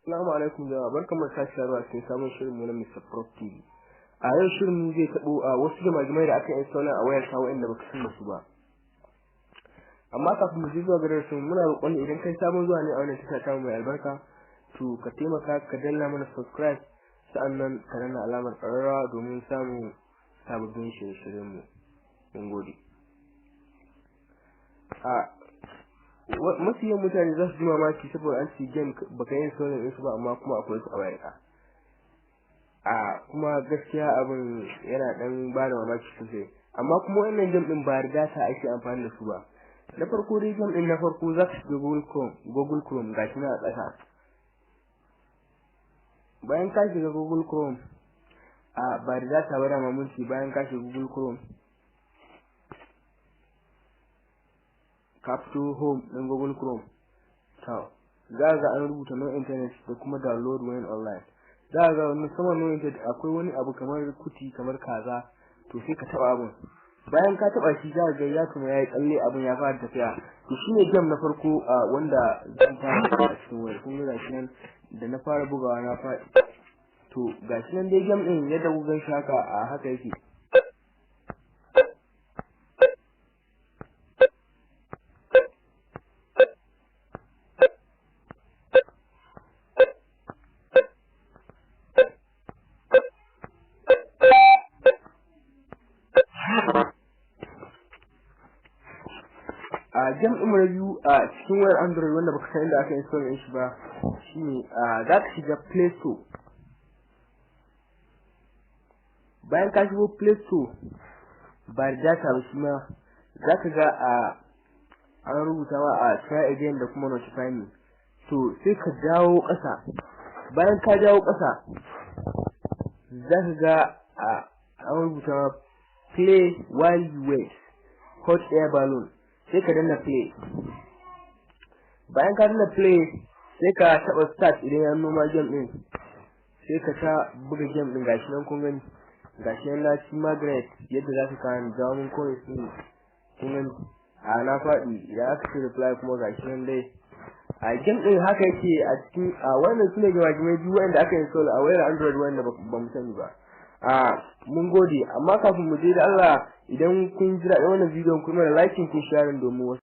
Assalamu alaikum jama'a, barkanmu da sake saduwa cikin sabon shirin mu na Mr. Prof TV. A yau shirin mu zai taɓo a wasu gama da aka install a wayar ka waɗanda baka san da su ba. Amma kafin mu je zuwa ga darasin, muna roƙon idan kai sabon zuwa ne a wannan tasha ta mai albarka, to ka taimaka ka danna mana subscribe, sa'annan ka danna alamar ƙararrawa domin samun sababbin shirye-shiryen mu. Mun gode. A mafi yawan mutane za su ji mamaki saboda an ce game baka yi installing ɗinsu ba, amma kuma akwai su a wayarka. A kuma gaskiya abin yana ɗan ba da mamaki sosai. Amma kuma wannan game ɗin ba da data ake amfani da su ba. Na farko dai, game ɗin na farko, za ka shiga Google Chrome, Google Chrome gashi nan a ƙasa. Bayan ka shiga Google Chrome, a ba da data ba dama mun ce, bayan ka shiga Google Chrome, ka fito home ɗin Google Chrome. To, za ga an rubuta "no internet" da kuma "download when online". Za ga wani saman "no internet" akwai wani abu kamar kuti, kamar kaza, to sai ka taɓa abun. Bayan ka taɓa shi, za ga ya kuma yayi tsalle, abun ya fara tafiya. To, shine game na farko wanda zan fara a cikin wayar. Kun ga gashi nan da na fara bugawa na faɗi. To, gashi nan dai game ɗin yadda kuka gan shi haka a haka yake. A game ɗin na biyu a cikin wayar Android wanda baka san inda aka install ɗin shi ba shine za ka shiga Play Store. Bayan ka shigo Play Store, ba da data ba shi ma, za ka ga an rubuta ma a "try again" da kuma "notify me". To, sai ka dawo ƙasa. Bayan ka dawo ƙasa, za ka ga an rubuta ma "play while you wait hot air balloon". Sai ka danna play. Bayan ka danna play, sai ka taɓa start. Idan ya nuna game ɗin, sai ka ta buga game ɗin. Gashi nan kun gani, gashi nan na ci Margaret yadda za ka kawo jawo mun coins ɗin. Kun gani, a na faɗi. Idan aka ce reply kuma, gashi nan dai a game ɗin haka yake a cikin. A wannan sune gama biyu wanda aka install a wayar Android wanda ba mu sani ba. A mun gode. Amma kafin mu je, da Allah idan kun ji daɗin wannan bidiyon, ku mana liking, kun share domin wasu.